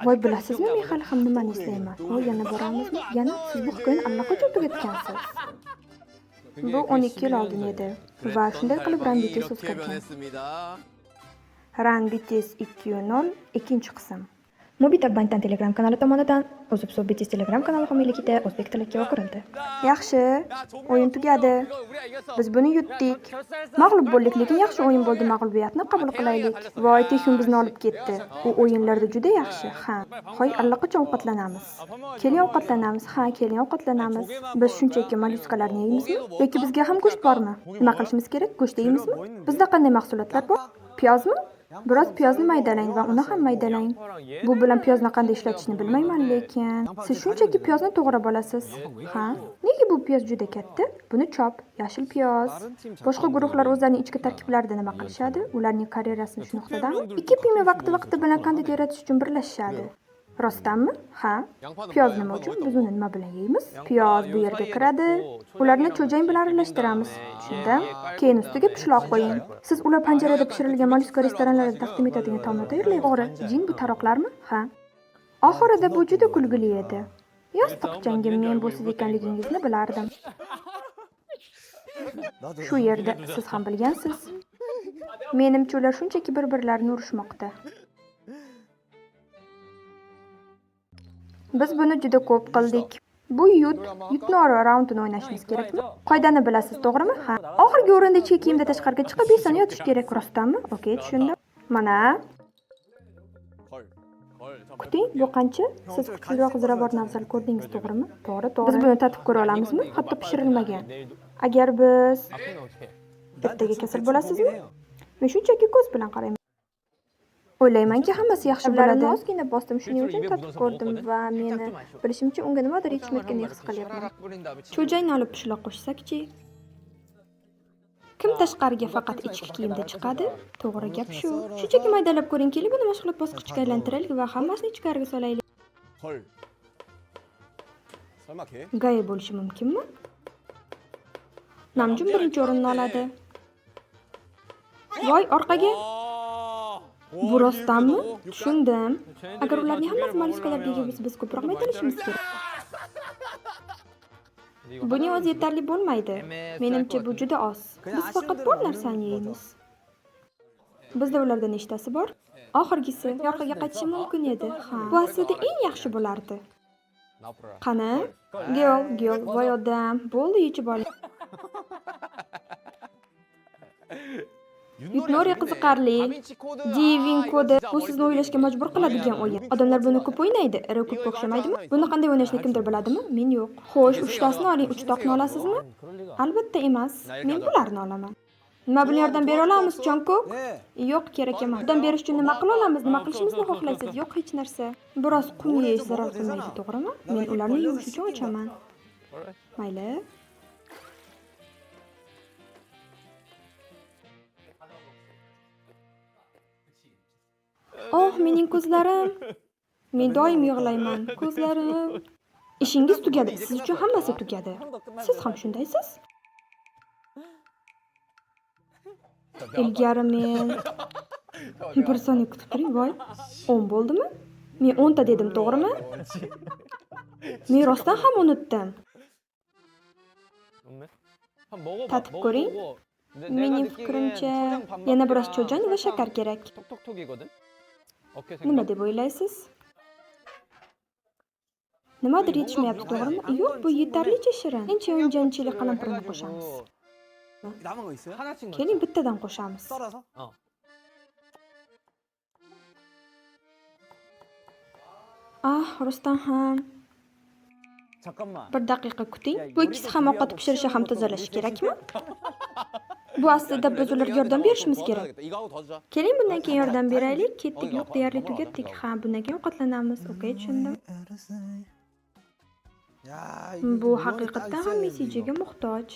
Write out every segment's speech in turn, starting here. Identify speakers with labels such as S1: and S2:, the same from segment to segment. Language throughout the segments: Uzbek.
S1: Voy, bilasizmi, men hali ham nimani eslayman. Voy, yana boramizmi? Yana siz bu hikoyani allaqachon tugatgansiz. Bu 12 yil oldin edi va shunday qilib Run BTS o'zgargan. Run BTS 2.0 ikkinchi qism. Mobita Bangtan Telegram kanali tomonidan O'zib BTS Telegram kanali homiyligida o'zbek tiliga o'girildi. Yaxshi, o'yin tugadi. Biz buni yutdik. Mag'lub bo'ldik, lekin yaxshi o'yin bo'ldi. Mag'lubiyatni qabul qilaylik. Voy, Texun bizni olib ketdi. U o'yinlarda juda yaxshi. Ha. Hoy, allaqachon ovqatlanamiz. Keling ovqatlanamiz. Ha, keling ovqatlanamiz. Biz shunchaki mollyuskalarni yeymizmi yoki bizga ham go'sht bormi? Nima qilishimiz kerak? Go'sht yeymizmi? Bizda qanday mahsulotlar bor? Piyozmi? Biroz piyozni maydalang va uni ham maydalang. Bu bilan piyozni qanday ishlatishni bilmayman, lekin siz shunchaki piyozni to'g'rab olasiz. Ha? Nega bu piyoz juda katta? Buni chop, yashil piyoz. Boshqa guruhlar o'zlarining ichki tarkiblarida nima qilishadi? Ularning karyerasini shu nuqtadami? Ikki pimi vaqti-vaqti bilan kontent yaratish uchun birlashishadi. Rostdanmi? Ha. Piyoz nima uchun? Biz uni nima bilan yeymiz? Piyoz bu yerga kiradi. Ularni cho'jang bilan aralashtiramiz. Tushundim. Keyin ustiga pishloq qo'ying. Siz ular panjarada pishirilgan mollyuska restoranlarda taqdim etadigan taomni tayyorlay. To'g'ri. Jin, bu taroqlarmi? Ha. Oxirida bu juda kulgili edi. Yostiqchangim, men bu siz ekanligingizni bilardim. Shu yerda siz ham bilgansiz. Menimcha ular shunchaki bir-birlarini urishmoqda. Biz buni juda ko'p qildik. Bu yutnori raundini o'ynashimiz kerakmi? Qoidani bilasiz, to'g'rimi? Ha. Oxirgi o'rinda ichki kiyimda tashqariga chiqib 5 soniya yotish kerak, rostdanmi? Okey, tushundim. Mana. Kuting, bu qancha? Siz kuchliroq ziravorni afzal ko'rdingiz, to'g'rimi? To'g'ri, to'g'ri. Biz buni tatib ko'ra olamizmi? Hatto pishirilmagan. Agar biz ertaga kasal bo'lasizmi? Men shunchaki ko'z bilan qarayman. O'ylaymanki, hammasi yaxshi bo'ladi. Ozgina bosdim, shuning uchun tatib ko'rdim va meni bilishimcha unga nimadir yetishmayotgandek his qilyapman. Cho'jayni olib pishloq qo'shsak-chi? Kim tashqariga faqat ichki kiyimda chiqadi? To'g'ri gap shu. Shunchaki maydalab ko'ring, keling buni mashg'ulot bosqichiga aylantiraylik va hammasini ichkariga solaylik. Gay bo'lishi mumkinmi? Namjun birinchi o'rinni oladi. Voy, orqaga. Bu rostdanmi? Tushundim. Agar ularning hammasi mollyuskalarga ega bo'lsa, biz ko'proq maydalashimiz kerak. Buning o'zi yetarli bo'lmaydi. Menimcha bu juda oz. Biz faqat bor narsani yeymiz. Bizda ularda nechtasi bor? Oxirgisi orqaga qaytishi mumkin edi. Ha. Bu aslida eng yaxshi bo'lardi. Qani? Gel, gel, voy odam, bo'ldi, yechib oling. Yutnori qiziqarli. Diving kodi. Bu sizni o'ylashga majbur qiladigan o'yin. Odamlar buni ko'p o'ynaydi. Iri ko'pga o'xshamaydimi? Buni qanday o'ynashni kimdir biladimi? Men yo'q. Xo'sh, uchtasini oling, uch toqni olasizmi? Albatta emas. Men bularni olaman. Nima bilan yordam bera olamiz, Jungkook? Yo'q, kerak emas. Yordam berish uchun nima qila olamiz? Nima qilishimizni xohlaysiz? Yo'q, hech narsa. Biroz qum yeyish zarar qilmaydi, to'g'rimi? Men ularni yuvish uchun ochaman. Mayli. Oh, mening ko'zlarim. Men doim yig'layman. Ko'zlarim. Ishingiz tugadi. Siz uchun hammasi tugadi. Siz ham shundaysiz? Ilgari men bir soniya kutib turing, voy. 10 bo'ldimi? Men 10 ta dedim, to'g'rimi? Men rostdan ham unutdim. Tatib ko'ring. Mening fikrimcha, yana biroz cho'jan va shakar kerak. Nima deb o'ylaysiz? Nimadir yetishmayapti, to'g'rimi? Yo'q, bu yetarlicha shirin. Encha chili qalampirini qo'shamiz. Keling, bittadan qo'shamiz. Ah, rostdan ham. Bir daqiqa kuting. Bu ikkisi ham ovqat pishirishi ham tozalashi kerakmi? Bu aslida biz ularga yordam berishimiz kerak. Keling, bundan keyin yordam beraylik. Ketdik, yo'q, deyarli tugatdik. Ha, bundan keyin ovqatlanamiz. Okey, tushundim. Bu haqiqatdan ham messenjerga muhtoj.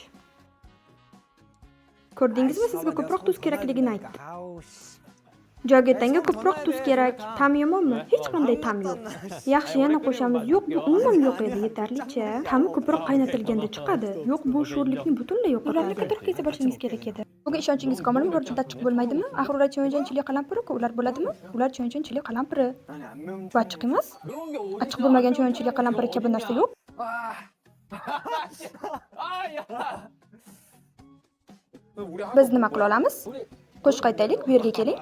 S1: Ko'rdingizmi, sizga ko'proq tuz kerakligini aytdim. Jogetanga ko'proq tuz kerak. Ta'm yomonmi? Hech qanday ta'm yo'q. Yaxshi, yana qo'shamiz. Yo'q, bu umuman yo'q edi, yetarlicha. Ta'mi ko'proq qaynatilganda chiqadi. Yo'q, bu sho'rlikni butunlay yo'qotadi. Ularni kattaroq kesib olishingiz kerak edi. Bunga ishonchingiz komilmi? Ular juda achchiq bo'lmaydimi? Axir ular chimyon chili qalampiri-ku, ular bo'ladimi? Ular chimyon chili qalampiri. Bu achchiq emas. Achchiq bo'lmagan chimyon chili qalampiri kabi narsa yo'q. Biz nima qila olamiz? Qo'shiq aytaylik, bu yerga keling.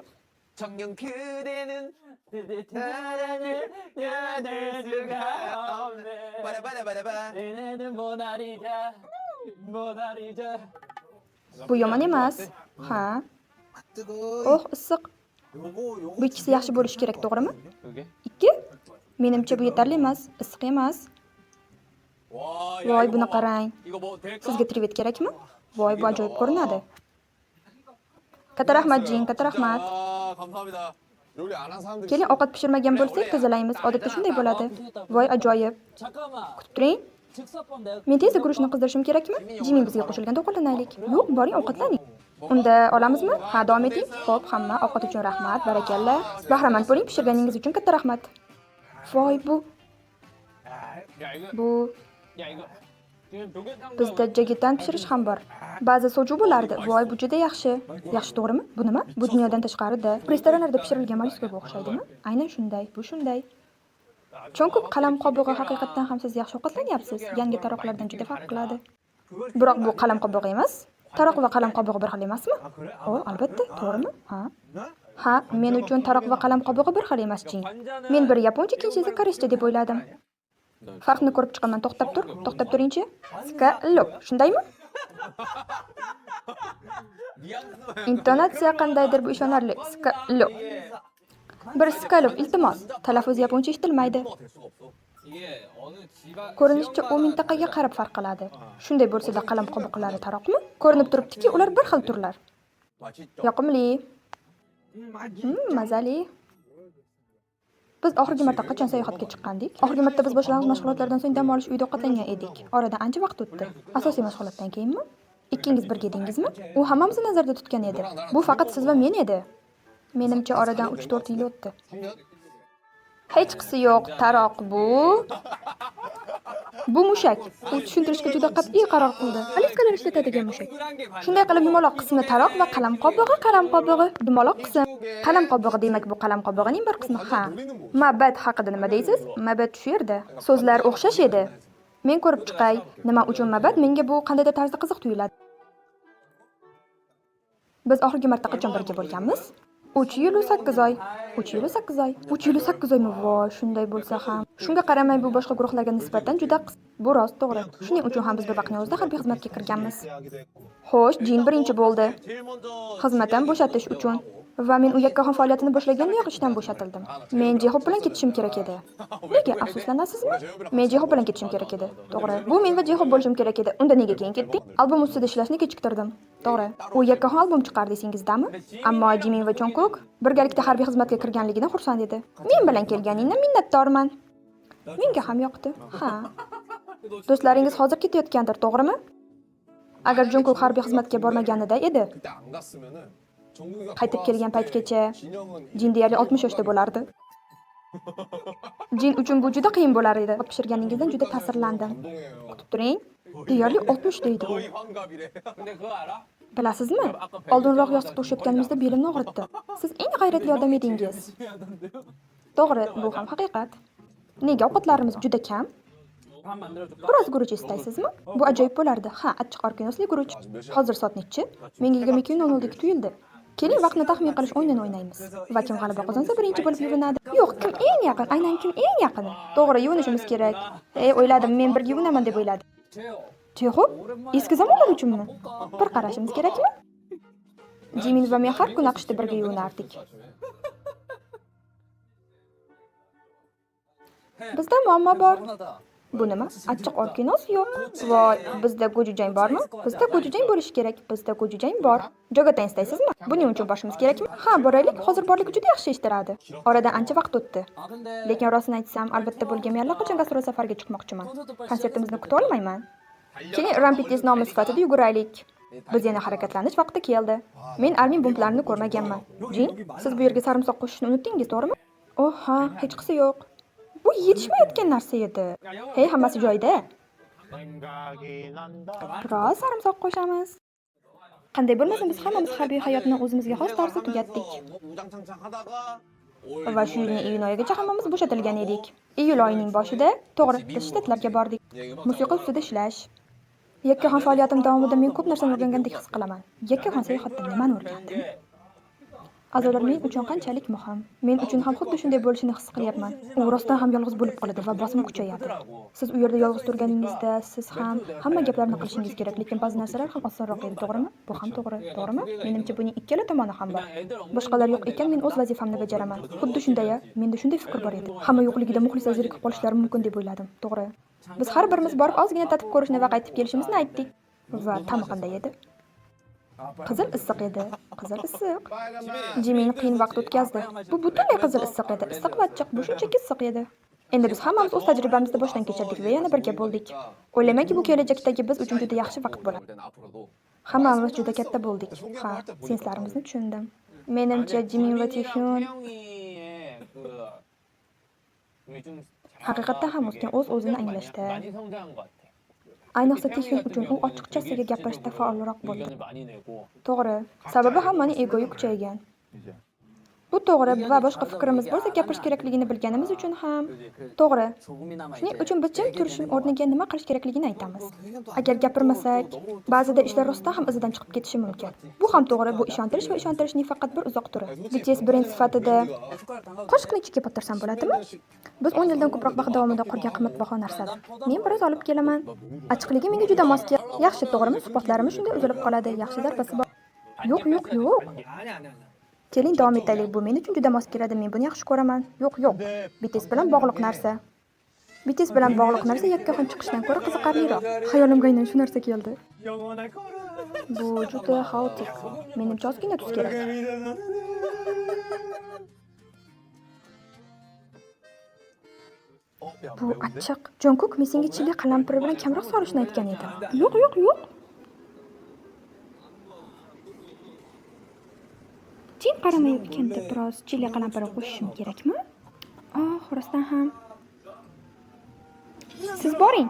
S1: Bu yomon emas. Ha. Oh, issiq. Bu ikkisi yaxshi bo'lishi kerak, to'g'rimi? 2? Menimcha bu yetarli emas, issiq emas. Voy, buni qarang. Sizga trivet kerakmi? Voy, bu ajoyib ko'rinadi. Katta rahmat, Jin, katta rahmat. Keling, ovqat pishirmagan bo'lsak, tozalaymiz. Odatda shunday bo'ladi. Voy, ajoyib. Kutib turing. Men tezda guruchni qizdirishim kerakmi? Jimin bizga qo'shilganda ovqatlanaylik. Yo'q, boring ovqatlaning. Unda olamizmi? Ha, davom eting. Xo'p, hamma ovqat uchun rahmat, barakalla. Bahramand bo'ling, pishirganingiz uchun katta rahmat. Voy, bu bizda jagitan pishirish ham bor. Ba'zi soju bo'lardi. Voy, bu juda yaxshi. Yaxshi, to'g'rimi? Bu nima? Bu dunyodan tashqarida. Restoranlarda pishirilgan mollyuskaga o'xshaydimi? Aynan shunday, bu shunday. Chunki qalam qobig'i haqiqatdan ham siz yaxshi ovqatlanyapsiz. Yangi taroqlardan juda farq qiladi. Biroq bu qalam qobig'i emas. Taroq va qalam qobig'i bir xil emasmi? O, albatta, to'g'rimi? Ha. Ha, men uchun taroq va qalam qobig'i bir xil emas, Jin. Men biri yaponcha, ikkinchisi esa koreyscha deb o'yladim. Farqni ko'rib chiqaman. To'xtab tur, to'xtab turingchi. Scallop, shundaymi? Intonatsiya qandaydir, bu ishonarli. Scallop. Bir scallop, iltimos. Talaffuz yaponcha eshitilmaydi. Ko'rinishicha, u mintaqaga qarab farq qiladi. Shunday bo'lsa-da, qalam qobiqlari taroqmi? Ko'rinib turibdiki, ular bir xil turlar. Yoqimli. Mazali. Biz oxirgi marta qachon sayohatga chiqqandik? Oxirgi marta biz boshlang'ich mashg'ulotlardan so'ng dam olish uyida ovqatlangan edik. Oradan ancha vaqt o'tdi. Asosiy mashg'ulotdan keyinmi? Ikkingiz birga edingizmi? U hammamizni nazarda tutgan edi. Bu faqat siz va men edi. Menimcha oradan 3-4 yil o'tdi. Hechqisi yo'q, taroq bu. Bu mushak. U tushuntirishga juda qat'iy qaror qildi. Mollyuskalar ishlatadigan mushak. Shunday qilib yumaloq qismi taroq va qalam qobig'i, qalam qobig'i, dumaloq qism. Qalam qobig'i, demak bu qalam qobig'ining bir qismi. Ha. Ma'bad haqida nima deysiz? Ma'bad shu yerda. So'zlar o'xshash edi. Men ko'rib chiqay, nima uchun ma'bad menga bu qandaydir tarzda qiziq tuyuladi. Biz oxirgi marta qachon birga bo'lganmiz? 3 yil 8 oy. 3 yil 8 oy. 3 yil 8 oymi? Voy, shunday bo'lsa ham. Shunga qaramay bu boshqa guruhlarga nisbatan juda qis. Bu rost, to'g'ri. Shuning uchun ham biz bir vaqtning o'zida harbiy xizmatga kirganmiz. Xo'sh, Jin birinchi bo'ldi. Xizmatdan bo'shatish uchun. Va men u yakkaxon faoliyatini boshlagandayoq ishdan bo'shatildim. Men Jehop bilan ketishim kerak edi. Nega afsuslanasizmi? Men Jehop bilan ketishim kerak edi. To'g'ri. Bu men va Jehop bo'lishim kerak edi. Unda nega keyin ketding? Albom ustida ishlashni kechiktirdim. To'g'ri. U yakkaxon albom chiqardi esingizdami? Ammo Jimin va Jungkook birgalikda harbiy xizmatga kirganligidan xursand edi. Men bilan kelganingdan minnatdorman. Menga ham yoqdi. Ha. Do'stlaringiz hozir ketayotgandir, to'g'rimi? Agar Jungkook harbiy xizmatga bormaganida edi, qaytib kelgan paytgacha Jin deyarli 60 yoshda bo'lardi. Jin uchun bu juda qiyin bo'lar edi. Pishirganingizdan juda ta'sirlandim. Kutib turing. Deyarli 60 deydi u. Bilasizmi? Oldinroq yostiqda ushlayotganimizda belimni og'ritdi. Siz eng g'ayratli odam edingiz. To'g'ri, bu ham haqiqat. Nega ovqatlarimiz juda kam? Biroz guruch istaysizmi? Bu ajoyib bo'lardi. Ha, achchiq orkinosli guruch. Hozir soat nechi? Menga 22:00dek tuyuldi. Keling, vaqtni taxmin qilish o'yinini o'ynaymiz. Va kim g'alaba qozonsa birinchi bo'lib yuvinadi. Yo'q, kim eng yaqin? Aynan kim eng yaqini? To'g'ri, yuvinishimiz kerak. Ey, o'yladim, men birga yuvinaman deb o'yladim. Jehop, eski zamonlar uchunmi? Bir qarashimiz kerakmi? Jimin va men har kuni AQShda birga yuvinardik. Bizda muammo bor. Bu nima? Achchiq orkinos yo'q. Voy, bizda go'jujang bormi? Bizda go'jujang bo'lishi kerak. Bizda go'jujang bor. Jogatang istaysizmi? Buning uchun borishimiz kerakmi? Ha, boraylik. Hozir borlik juda yaxshi eshittiradi. Oradan ancha vaqt o'tdi. Lekin rostini aytsam, albatta bo'lgan men allaqachon gastrol safarga chiqmoqchiman. Konsertimizni kuta olmayman. Keling, Rampites nomi sifatida yuguraylik. Biz yana harakatlanish vaqti keldi. Men armiy bombalarini ko'rmaganman. Jin, siz bu yerga sarimsoq qo'shishni unutdingiz, to'g'rimi? Oh, ha, hechqisi yo'q. Bu yetishmayotgan narsa edi. Hey, hammasi joyida. Biroz sarimsoq qo'shamiz. Qanday bo'lmasin, biz hammamiz harbiy hayotni o'zimizga xos tarzda tugatdik. Va shu yilning iyun oyigacha hammamiz bo'shatilgan edik. Iyul oyining boshida, to'g'ri, biz shtatlarga bordik. Musiqa ustida ishlash. Yakkaxon faoliyatim davomida men ko'p narsani o'rgangandek his qilaman. Yakkaxon sayohatda nimani o'rgandim? A'zolar men uchun qanchalik muhim. Men uchun ham xuddi shunday bo'lishini his qilyapman. U rostdan ham yolg'iz bo'lib qoladi va bosim kuchayadi. Siz u yerda yolg'iz turganingizda siz ham hamma gaplarni qilishingiz kerak, lekin ba'zi narsalar ham osonroq edi, to'g'rimi? Bu ham to'g'ri, to'g'rimi? Menimcha buning ikkala tomoni ham bor. Boshqalar yo'q ekan, men o'z vazifamni bajaraman. Xuddi shunday-a, menda shunday fikr bor edi. Hamma yo'qligida muxlislar zerikib qolishlari mumkin deb o'yladim, to'g'ri. Biz har birimiz borib ozgina tatib ko'rishni va qaytib kelishimizni aytdik. Va ta'mi qanday edi? Qizil issiq edi. Qizil issiq. Jimin qiyin vaqt o'tkazdi. Bu butunlay qizil issiq edi. Issiq va achchiq, bu shunchaki issiq edi. Endi biz hammamiz o'z tajribamizni boshdan kechirdik va yana birga bo'ldik. O'ylaymanki, bu kelajakdagi biz uchun juda yaxshi vaqt bo'ladi. Hammamiz juda katta bo'ldik. Ha, senslarimizni tushundim. Menimcha Jimin va Taehyung haqiqatdan ham o'sgan, o'z-o'zini anglashda. Ayniqsa Taehyung uchun u ochiqchasiga gapirishda faolroq bo'ldi. To'g'ri, sababi hammaning egoyi kuchaygan. Bu to'g'ri va boshqa fikrimiz bo'lsa gapirish kerakligini bilganimiz uchun ham to'g'ri. Shuning uchun biz jim turishning o'rniga nima qilish kerakligini aytamiz. Agar gapirmasak, ba'zida ishlar rostdan ham izidan chiqib ketishi mumkin. Bu ham to'g'ri, bu ishontirish va ishontirishning faqat bir uzoq turi. BTS brend sifatida qoshiqni ichiga botirsam bo'ladimi? Biz 10 yildan ko'proq vaqt davomida qurgan qimmatbaho narsadir. Men biroz olib kelaman. Achchiqligi menga juda mos keladi. Yaxshi, to'g'rimi? Suhbatlarimiz shunday uzilib qoladi. Yaxshi zarbasi bor. Yo'q, yo'q, yo'q. Keling davom etaylik. Bu men uchun juda mos keladi. Men buni yaxshi ko'raman. Yo'q, yo'q. BTS bilan bog'liq narsa. BTS bilan bog'liq narsa yakkaxon chiqishdan ko'ra qiziqarliroq. Xayolimga aynan shu narsa keldi. Bu juda xaotik. Menimcha ozgina tuz kerak. Bu achchiq. Jungkook men senga chili qalampiri bilan kamroq solishni aytgan edim. Yo'q, yo'q, yo'q. Jim qaramayotganda biroz chili qalampiri qo'shishim kerakmi? Oh, rostdan ham. Siz boring.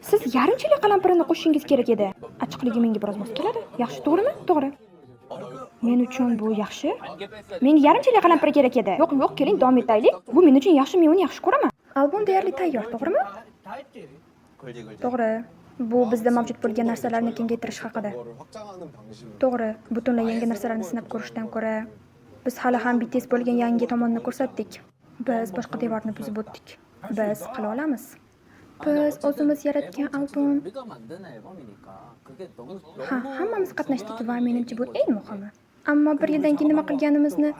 S1: Siz yarim chili qalampirini qo'shishingiz kerak edi. Achchiqligi menga biroz mos keladi. Yaxshi, to'g'rimi? To'g'ri. Men uchun bu yaxshi. Menga yarim chili qalampiri kerak edi. Yo'q, yo'q, keling davom etaylik. Bu men uchun yaxshi, men uni yaxshi ko'raman. Albom deyarli tayyor, to'g'rimi? To'g'ri. Bu bizda mavjud bo'lgan narsalarni kengaytirish haqida. To'g'ri, butunlay yangi narsalarni sinab ko'rishdan ko'ra biz hali ham BTS bo'lgan yangi tomonni ko'rsatdik. Biz boshqa devorni buzib o'tdik. Biz qila olamiz. Biz o'zimiz yaratgan albom. Ha, hammamiz qatnashdik va menimcha bu eng muhimi. Ammo bir yildan keyin nima qilganimizni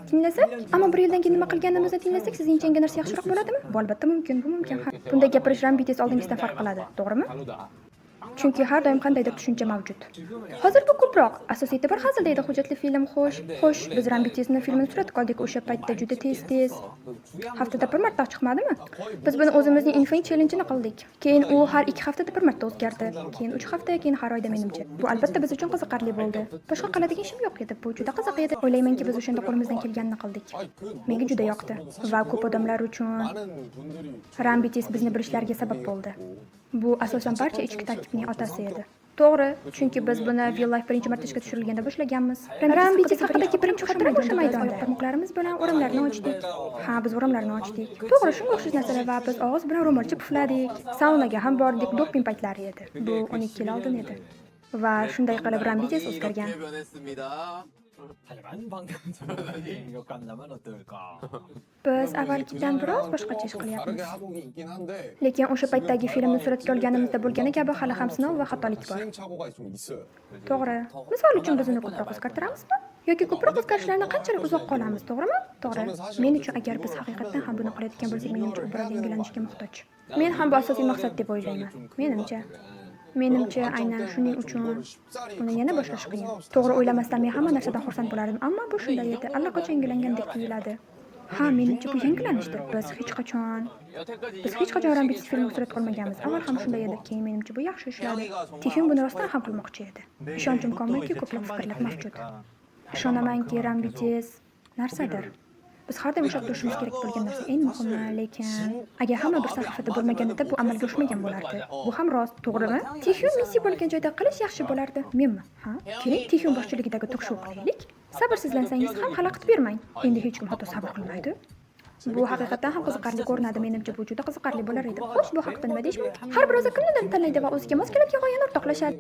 S1: tinglasak, sizningcha yangi narsa yaxshiroq bo'ladimi? Bu albatta mumkin, bu mumkin. Ha, bunday gapirish ham BTS oldingizdan farq qiladi, to'g'rimi? Chunki har doim qandaydir tushuncha mavjud. Hozir bu ko'proq asosiy e'tibor hazilda edi, hujjatli film. Xo'sh, xo'sh, biz Run BTS'ni filmini suratga oldik o'sha paytda juda tez-tez. Haftada bir marta chiqmadimi? Biz buni o'zimizning Infinite Challenge'ini qildik. Keyin u har 2 haftada bir marta o'zgardi. Keyin 3 hafta, keyin har oyda menimcha. Bu albatta biz uchun qiziqarli bo'ldi. Boshqa qiladigan ishim yo'q edi. Bu juda qiziq edi. O'ylaymanki, biz o'shanda qo'limizdan kelganini qildik. Menga juda yoqdi va ko'p odamlar uchun Run BTS bizni bilishlariga sabab bo'ldi. Bu asosan barcha ichki tarkibning otasi edi. To'g'ri, chunki biz buni V Live birinchi marta ishga tushirilganda boshlaganmiz. Run BTS haqidagi birinchi xotira o'sha maydonda. Barmoqlarimiz bilan o'ramlarni ochdik. Ha, biz o'ramlarni ochdik. To'g'ri, shunga o'xshash narsalar va biz og'iz bilan ro'molcha pufladik. Saunaga ham bordik, doping paytlari edi. Bu 12 yil oldin edi. Va shunday qilib Run BTS o'zgargan. Biz avvalgidan biroz boshqacha ish qilyapmiz. Lekin o'sha paytdagi filmni suratga olganimizda bo'lgani kabi hali ham sinov va xatolik bor. To'g'ri. Misol uchun biz uni ko'proq o'zgartiramizmi? Yoki ko'proq o'zgarishlarni qanchalik uzoq qolamiz, to'g'rimi? To'g'ri. Men uchun agar biz haqiqatdan ham buni qilayotgan bo'lsak, menimcha u biroz yangilanishga muhtoj. Men ham bu asosiy maqsad deb o'ylayman. Menimcha aynan shuning uchun uni yana boshlash qiyin. To'g'ri o'ylamasdan men hamma narsadan xursand bo'lardim, ammo bu shunday edi. Allaqachon yangilangandek tuyuladi. Ha, menimcha bu yangilanishdir. Biz hech qachon Run BTS filmini suratga olmaganmiz. Avval ham shunday edi, keyin menimcha bu yaxshi ishladi. Taehyung buni rostdan ham qilmoqchi edi. Ishonchim komilki, ko'plab fikrlar mavjud. Ishonamanki, Run BTS narsadir. Biz har doim ushlab turishimiz kerak bo'lgan narsa eng muhimi, lekin agar hamma bir sahifada bo'lmaganida, bu amalga oshmagan bo'lardi. Bu ham rost, to'g'rimi? Texyun Messi bo'lgan joyda qilish yaxshi bo'lardi. Menmi? Ha? Keling, Texyun boshchiligidagi tok-shou qilaylik. Sabrsizlansangiz ham xalaqit bermang. Endi hech kim hatto sabr qilmaydi. Bu haqiqatdan ham qiziqarli ko'rinadi. Menimcha, bu juda qiziqarli bo'lar edi. Xo'sh, bu haqida nima deyish mumkin? Har bir a'zo kimnidir tanlaydi va o'ziga mos keladigan g'oyani o'rtoqlashadi.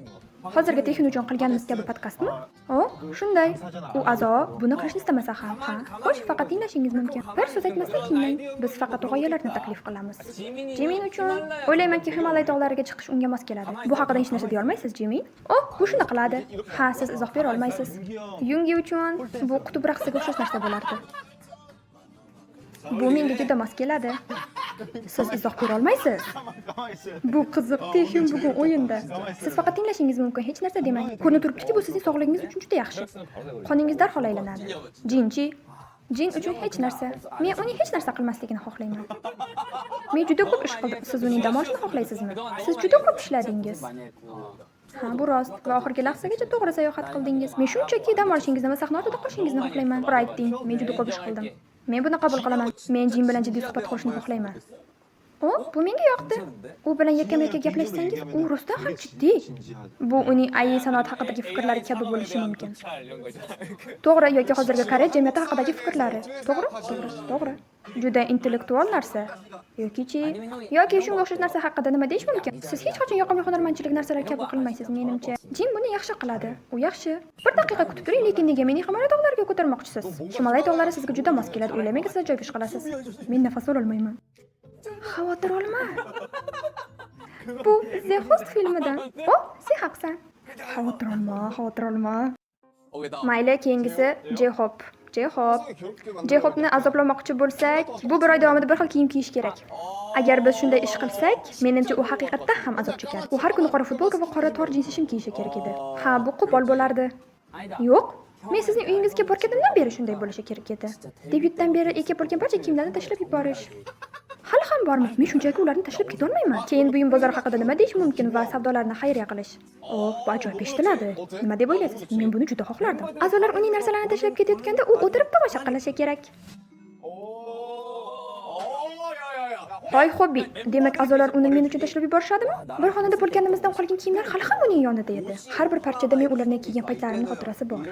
S1: Hozirgi Texyun uchun qilganimiz kabi podkastmi? O, shunday. U a'zo buni qilishni istamasa ham, ha. Xo'sh, faqat tinglashingiz mumkin. Bir so'z aytmasdan tinglang. Biz faqat g'oyalarni taklif qilamiz. Jimin uchun o'ylaymanki, Himalay tog'lariga chiqish unga mos keladi. Bu haqida hech narsa deya olmaysiz, Jimin? Oh, bu shuni qiladi. Ha, siz izoh bera olmaysiz. Yungi uchun bu qutb raqsiga o'xshash narsa bo'lardi. Bu menga juda mos keladi. Siz izoh bera olmaysiz. Bu qiziq, Texyun bugun o'yinda. Siz faqat tinglashingiz mumkin, hech narsa demang. Ko'rinib turibdiki, bu sizning sog'lig'ingiz uchun juda yaxshi. Qoningiz darhol aylanadi. Jinchi. Jin uchun hech narsa. Men uning hech narsa qilmasligini xohlayman. Men juda ko'p ish qildim. Siz uning dam olishini xohlaysizmi? Siz juda ko'p ishladingiz. Ha, bu rost. Va oxirgi lahzagacha to'g'ri sayohat qildingiz. Men shunchaki dam olishingizni va sahna ortida qolishingizni xohlayman. To'g'ri aytding. Men juda ko'p ish qildim. Men buni qabul qilaman. Men Jin bilan jiddiy suhbat qurishni xohlayman. O, bu menga yoqdi. U bilan yakkama-yakka gaplashsangiz, u rostdan ham jiddiy. Bu uning AI sanoat haqidagi fikrlari kabi bo'lishi mumkin. To'g'ri, yoki hozirgi Koreya jamiyati haqidagi fikrlari. To'g'ri? To'g'ri, to'g'ri. Juda intellektual narsa. Yokichi, yoki shunga o'xshash narsa haqida nima deyish mumkin? Siz hech qachon yoqimli hunarmandchilik narsalar kabi qilmaysiz, menimcha. Jin buni yaxshi qiladi. U yaxshi. Bir daqiqa kutib turing, lekin nega meni Himalay tog'lariga ko'tarmoqchisiz? Himalay tog'lari sizga juda mos keladi. O'ylamanki, siz ajoyib ish qilasiz. Men nafas ololmayman. Xavotir olma. Bu The Host filmidan. O, sen haqsan. Xavotir olma, xavotir olma. Mayli, keyingisi J-Hope. J-Hope. J-Hope'ni azoblamoqchi bo'lsak, bu bir oy davomida bir xil kiyim kiyish kerak. Agar biz shunday ish qilsak, menimcha, u haqiqatdan ham azob chekadi. U har kuni qora futbolka va qora tor jinsi shim kiyishi kerak edi. Ha, bu qo'pol bo'lardi. Yo'q, men sizning uyingizga borganimdan beri shunday bo'lishi kerak edi. Debyutdan beri ega bo'lgan barcha kiyimlarni tashlab yuborish. Hali ham bormi? Men shunchaki ularni tashlab ketolmayman. Keyin buyum bozori haqida nima deyish mumkin va savdolarni xayriya qilish. Oh, bu ajoyib eshitiladi. Nima deb o'ylaysiz? Men buni juda xohlardim. A'zolar uning narsalarini tashlab ketayotganda, u o'tirib tomosha qilishi kerak. Hoy Hobbi, demak, a'zolar uni men uchun tashlab yuborishadimi? Bir xonada bo'lganimizdan qolgan kiyimlar hali ham uning yonida edi. Har bir parchada men ularni kiygan paytlarimning xotirasi bor.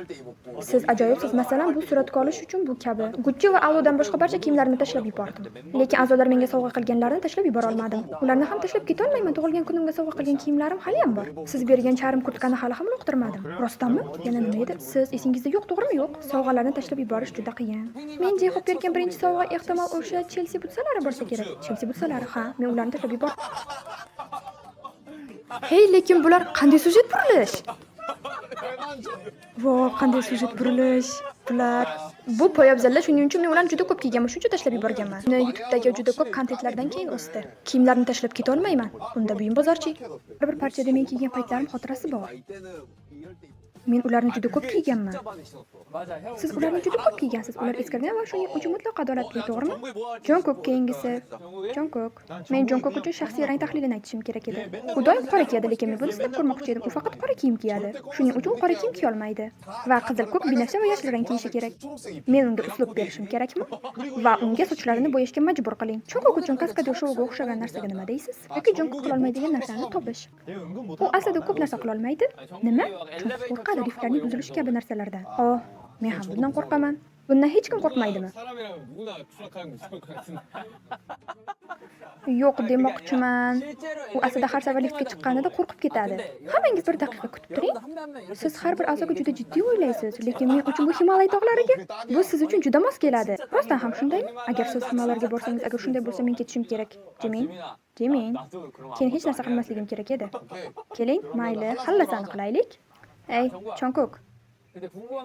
S1: Siz ajoyibsiz. Masalan, bu suratga olish uchun bu kabi. Gucci va Alodan boshqa barcha kiyimlarimni tashlab yubordim. Lekin a'zolar menga sovg'a qilganlarini tashlab yubora olmadim. Ularni ham tashlab ketolmayman. Tug'ilgan kunimga sovg'a qilgan kiyimlarim hali ham bor. Siz bergan charm kurtkani hali ham uloqtirmadim. Rostdanmi? Yana nima edi? Siz esingizda yo'q, to'g'rimi? Yo'q. Sovg'alarni tashlab yuborish juda qiyin. Men J-Hope bergan birinchi sovg'a ehtimol o'sha Chelsea butsalari bo'lsa kerak. Chelsea butsalari, ha, men ularni tashlab yubor. Hey, lekin bular qanday syujet burilish? Vo, qanday syujet burilish. Bular bu poyabzallar, shuning uchun men ularni juda ko'p kiyganman, shuning uchun tashlab yuborganman. Uni YouTube'dagi juda ko'p kontentlardan keyin o'sdi. Kiyimlarni tashlab ketolmayman. Unda buyum bozorchi. Har bir parchada men kiygan paytlarim xotirasi bor. Men ularni juda ko'p kiyganman. Siz ularni juda ko'p kiygansiz. Ular eskirgan va shuning uchun mutlaqo adolatli, to'g'rimi? Jongkuk keyingisi. Jongkuk. Men Jongkuk uchun shaxsiy rang tahlilini aytishim kerak edi. U doim qora kiyadi, lekin men buni sinab ko'rmoqchi edim. U faqat qora kiyim kiyadi. Shuning uchun u qora kiyim kiyolmaydi. Va qizil, ko'k, binafsha va yashil rang kiyishi kerak. Men unga uslub berishim kerakmi? Va unga sochlarini bo'yashga majbur qiling. Jongkuk uchun kaskadyor shouga o'xshagan narsaga nima deysiz? Yoki Jongkuk qilolmaydigan narsani topish. U aslida ko'p narsa qilolmaydi. Nima? Jongkuk qo'rqadi liftlarning buzilishi kabi narsalardan. Oh, men ham bundan qo'rqaman. Bundan hech kim qo'rqmaydimi?
S2: 사람이라면 누구나 추락하는 거 있을 것 같은데.
S1: Yo'q demoqchiman. U aslida har safar liftga chiqqanida qo'rqib ketadi. Hammangiz bir daqiqa kutib turing. Siz har bir a'zoga juda jiddiy o'ylaysiz, lekin men uchun bu Himalay tog'lariga. Bu siz uchun juda mos keladi. Rostdan ham shundaymi? Agar siz Himalayga borsangiz, agar shunday bo'lsa, men ketishim kerak. Jimin, Jimin. Keyin hech narsa qilmasligim kerak edi. Keling, mayli, hallasani qilaylik. Ey, Chonkuk.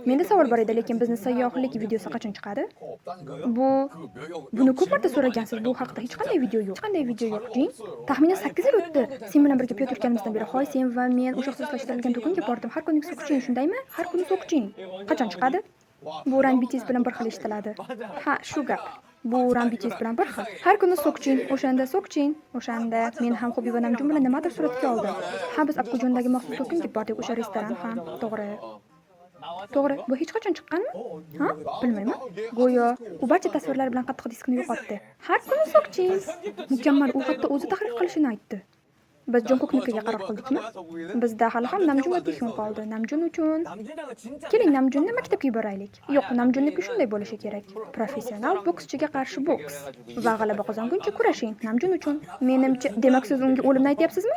S1: Menda savol bor edi, lekin bizni sayyohlik videosi qachon chiqadi? Buni ko'p marta so'ragansiz. Bu haqida hech qanday video yo'q. Hech qanday video yo'q, Jin. Taxminan 8 yil o'tdi. Sen bilan birga piyoda yurganimizdan beri. Hoy, sen va men o'sha xususiylashtirilgan do'konga bordim. Har kuni Sokching, shundaymi? Har kuni Sokching. Qachon chiqadi? Bu Run BTS bilan bir xil eshitiladi. Ha, shu gap. Bu Run BTS bilan bir xil. Har kuni Sokching, o'shanda Sokching, o'shanda men ham Xobi va Namjun bilan nimadir suratga oldim. Ha, biz Apkujondagi maxsus do'konga bordik, o'sha restoran ham, to'g'ri. To'g'ri, bu hech qachon chiqqanmi? Ha? Bilmayman. Go'yo u barcha tasvirlar bilan qattiq diskni yo'qotdi. Har kuni Sokchin. Mukammal, u hatto o'zi tahrir qilishini aytdi. Biz Jungkooknikiga qaror qildikmi? Bizda hali ham Namjun va Taehyung qoldi. Namjun uchun keling, Namjunni maktabga yuboraylik. Yo'q, Namjunniki shunday bo'lishi kerak. Professional bokschiga qarshi boks va g'alaba qozonguncha kurashing. Namjun uchun. Menimcha, demak siz unga o'limni aytyapsizmi?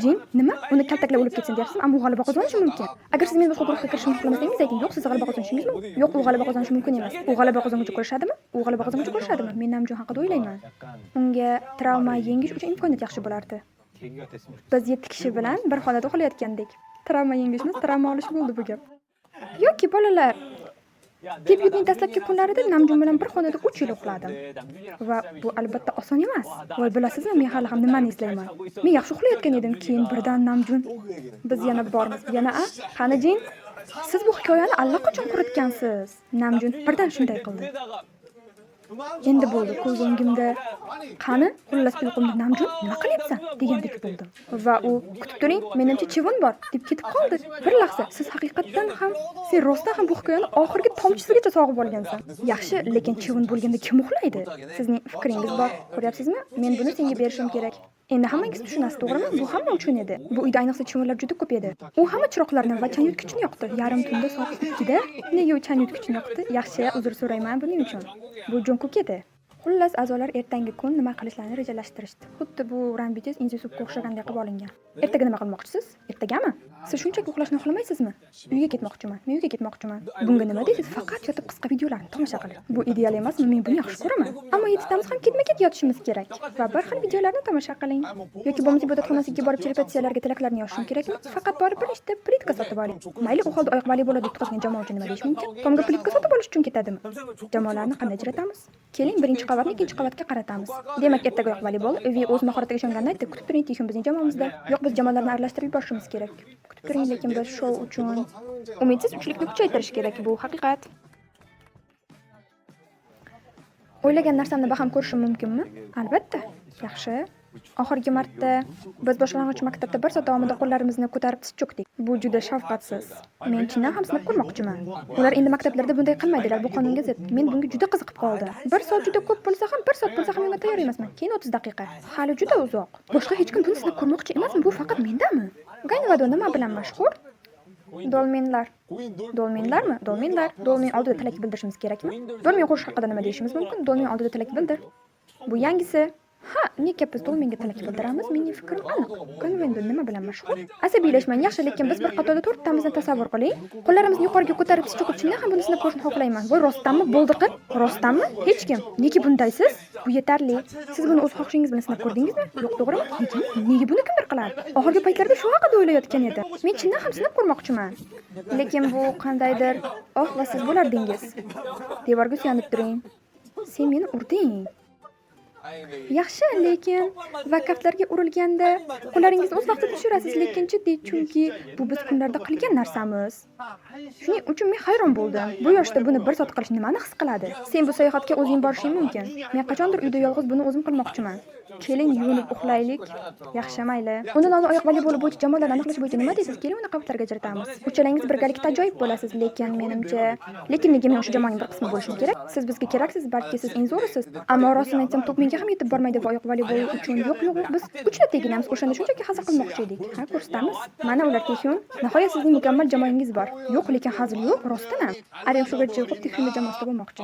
S1: Jin, nima? Uni kaltaklab o'lib ketsin deyapsizmi? Ammo u g'alaba qozonishi mumkin. Agar siz men boshqa guruhga kirishimni xohlamasangiz ayting. Yo'q, siz g'alaba qozonishingiz mumkin. Yo'q, u g'alaba qozonishi mumkin emas. U g'alaba qozonguncha kurashadimi? U g'alaba qozonguncha kurashadimi? Men Namjun haqida o'ylayman. Unga travma yengish uchun imkoniyat yaxshi bo'lardi.
S2: 계기가 됐으면
S1: Biz 7 kishi bilan bir xonada uxlayotgandik. Travma yengishimiz travma olish bo'ldi bu gap. Yoki bolalar, debyutning dastlabki kunlarida Namjun bilan bir xonada 3 yil uxladim. Va bu albatta oson emas. Voy, bilasizmi, men hali ham nimani eslayman. Men yaxshi uxlayotgan edim, keyin birdan Namjun, biz yana bormiz. Yana a? Qani Jin? Siz bu hikoyani allaqachon quritgansiz. Namjun birdan shunday qildi. Endi bo'ldi, ko'z o'ngimda qani, xullas uyqumda Namjun, nima qilyapsan degandek bo'ldim. Va u, kutib turing, menimcha chivin bor deb ketib qoldi. Bir lahza, siz haqiqatdan ham, sen rostdan ham bu hikoyani oxirgi tomchisigacha sog'ib olgansan. Yaxshi, lekin chivin bo'lganda kim uxlaydi? Sizning fikringiz bor, ko'ryapsizmi? Men buni senga berishim kerak. Endi hammangiz tushunasiz, to'g'rimi? Bu hamma uchun edi. Bu uyda ayniqsa chivinlar juda ko'p edi. U hamma chiroqlarni va changyutgichni yoqdi. Yarim tunda soat 2da nega u changyutgichni yoqdi? Yaxshi, uzr so'rayman buning uchun. Bu Jungkook edi. Xullas, a'zolar ertangi kun nima qilishlarini rejalashtirishdi. Xuddi bu Run BTS Inzisupga o'xshaganday qilib olingan. Ertaga nima qilmoqchisiz? Ertagami? Siz shunchaki uxlashni xohlamaysizmi? Uyga ketmoqchiman. Men uyga ketmoqchiman. Bunga nima deysiz? Faqat yotib qisqa videolarni tomosha qiling. Bu ideal emasmi? Men buni yaxshi ko'raman. Ammo yettitamiz ham ketma-ket yotishimiz kerak va bir xil videolarni tomosha qiling. Yoki bo'lmasa ibodatxonasiga borib repetitsiyalarga tilaklarni yozishim kerakmi? Faqat borib bir nechta plitka sotib oling. Mayli, u holda oyoq voleybolda yutqazgan jamoa uchun nima deyish mumkin? Tomga plitka sotib olish uchun ketadimi? Jamoalarni qanday ajratamiz? Keling, birinchi qavatni ikkinchi qavatga qaratamiz. Demak, ertaga oyoq voleybol, Vi o'z mahoratiga ishonganini aytdi. Kutib turing, Taehyung bizning jamoamizda. Yo'q, biz jamoalarni aralashtirib yuborishimiz kerak. Kutib turing, lekin biz shou uchun umidsiz uchlikni kuchaytirish kerak, bu haqiqat. O'ylagan narsamni baham ko'rishim mumkinmi? Albatta. Yaxshi. Oxirgi marta biz boshlang'ich maktabda bir soat davomida qo'llarimizni ko'tarib tiz cho'kdik. Bu juda shafqatsiz. Men chindan ham sinab ko'rmoqchiman. Ular endi maktablarda bunday qilmaydilar, bu qonunga zid. Men bunga juda qiziqib qoldim. Bir soat juda ko'p bo'lsa ham, bir soat bo'lsa ham menga tayyor emasman. Keyin 30 daqiqa. Hali juda uzoq. Boshqa hech kim buni sinab ko'rmoqchi emasmi? Bu faqat mendami? Ganvado nima bilan mashhur? Dolmenlar. Dolmenlarmi? Dolmenlar. Dolmen oldida tilak bildirishimiz kerakmi? Dolmen qurish haqida nima deyishimiz mumkin? Dolmen oldida tilak bildir. Bu yangisi. Ha, nega biz dolmenga tilak bildiramiz? Mening fikrim aniq. Konvendo nima bilan mashhur? Asabiylashmang, yaxshi, lekin biz bir qatorda to'rttamizni tasavvur qiling. Qo'llarimizni yuqoriga ko'tarib tiz cho'kib, chindan ham buni sinab ko'rishni xohlayman. Voy, rostdanmi? Bo'ldi qil. Rostdanmi? Hech kim. Nega bundaysiz? Bu yetarli. Siz buni o'z xohishingiz bilan sinab ko'rdingizmi? Yo'q, to'g'rimi? Nega? Nega buni kimdir qiladi? Oxirgi paytlarda shu haqida o'ylayotgan edim. Men chindan ham sinab ko'rmoqchiman. Lekin bu qandaydir, oh, va siz bo'lardingiz. Devorga suyanib turing. Sen meni urding. Yaxshi, lekin va kaftlarga urilganda qo'llaringizni o'z vaqtida tushirasiz, lekin jiddiy, chunki bu biz kunlarda qilgan narsamiz. Shuning uchun men hayron bo'ldim. Bu yoshda buni bir soat qilish nimani his qiladi? Sen bu sayohatga o'zing borishing mumkin. Men qachondir uyda yolg'iz buni o'zim qilmoqchiman. Keling, yuvinib uxlaylik. Yaxshi, mayli. Undan oldin oyoq voleyboli bo'yicha jamoalarni aniqlash bo'yicha nima deysiz? Keling, uni qavatlarga ajratamiz. Uchalangiz birgalikda ajoyib bo'lasiz, lekin menimcha, lekin nega men o'sha jamoaning bir qismi bo'lishim kerak? Siz bizga keraksiz, balki siz eng zo'risiz. Ammo rostini aytsam, to'p menga ham yetib bormaydi va oyoq voleyboli uchun yo'q, yo'q, yo'q, biz uchta teginamiz. O'shanda shunchaki hazil qilmoqchi edik. Ha, ko'rsatamiz. Mana ular Taehyung. Nihoyat sizning mukammal jamoangiz bor. Yo'q, lekin hazil yo'q, rostdan ham. Arim Sugar Jacob Taehyungning jamoasida bo'lmoqchi.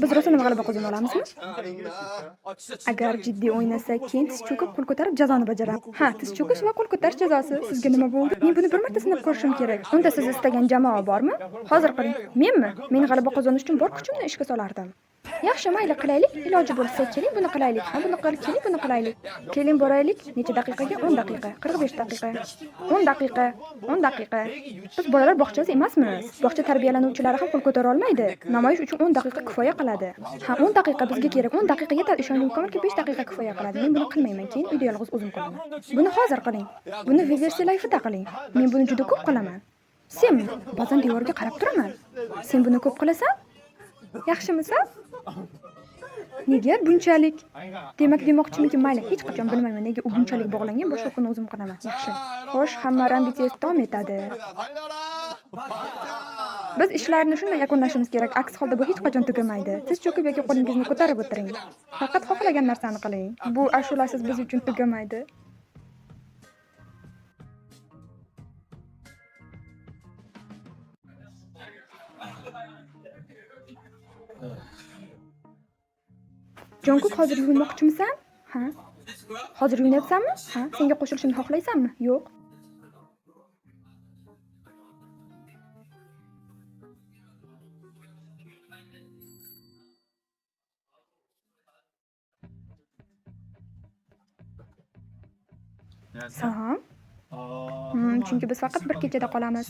S1: Biz rostdan ham g'alaba qozona olamizmi? Agar jiddiy o'ynasa, keyin tiz cho'kib qo'l ko'tarib jazoni bajaradi. Ha, tiz cho'kish va qo'l ko'tarish jazosi. Sizga nima bo'ldi? Men buni bir marta sinab ko'rishim kerak. Unda siz istagan jamoa bormi? Hozir qiling. Menmi? Men g'alaba qozonish uchun bor kuchimni ishga solardim. Yaxshi, mayli, qilaylik. Iloji bo'lsa, keling buni qilaylik. Ha, buni qil, keling buni qilaylik. Keling boraylik. Necha daqiqaga? 10 daqiqa, 45 daqiqa. 10 daqiqa, 10 daqiqa. Biz bolalar bog'chasi emasmiz. Bog'cha tarbiyalanuvchilari ham qo'l ko'tara olmaydi. Namoyish uchun 10 daqiqa kifoya qiladi. Ha, 10 daqiqa bizga kerak. 10 daqiqa yetadi. Ishonchim komilki 5 daqiqa kifoya qiladi. Men buni qilmayman. Keyin uyda yolg'iz o'zim qilaman. Buni hozir qiling. Buni Weverse Life'da qiling. Men buni juda ko'p qilaman. Sen ba'zan devorga qarab turaman. Sen buni ko'p qilasan? Yaxshimisan? Nega bunchalik? Demak, demoqchimiki, mayli, hech qachon bilmayman nega u bunchalik bog'langan, boshqa kuni o'zim qilaman. Yaxshi. Xo'sh, hamma Run BTS davom etadi.
S3: 달려라!
S1: Biz ishlarni shunday yakunlashimiz kerak, aks holda bu hech qachon tugamaydi. Tiz cho'kib yoki qo'lingizni ko'tarib o'tiring. Faqat xohlagan narsani qiling. Bu ashulasiz biz uchun tugamaydi. Jongkuk, hozir yuvinmoqchimisan? Ha? Hozir yuvinyapsanmi? Ha? Senga qo'shilishimni xohlaysanmi? Yo'q. Salom. Chunki biz faqat bir kechada qolamiz.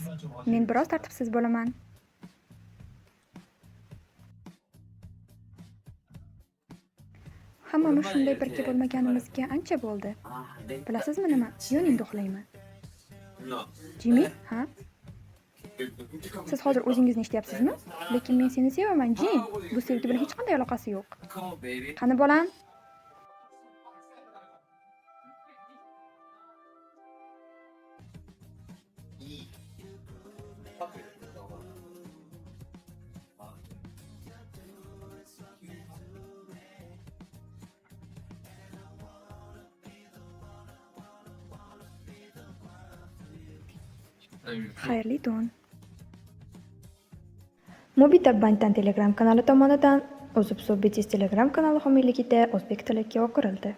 S1: Men biroz tartibsiz bo'laman. Hammamiz shunday birga bo'lmaganimizga ancha bo'ldi. Bilasizmi nima? Yoning, uxlayman. Jimmy, ha? Siz hozir o'zingizni eshityapsizmi? Lekin men seni sevaman, Jim. Bu sevgi bilan hech qanday aloqasi yo'q. Qani, bolam? Xayrli tun. Mobita Bantan Telegram kanali tomonidan Uzib BTS Telegram kanali homiyligida o'zbek tiliga o'girildi.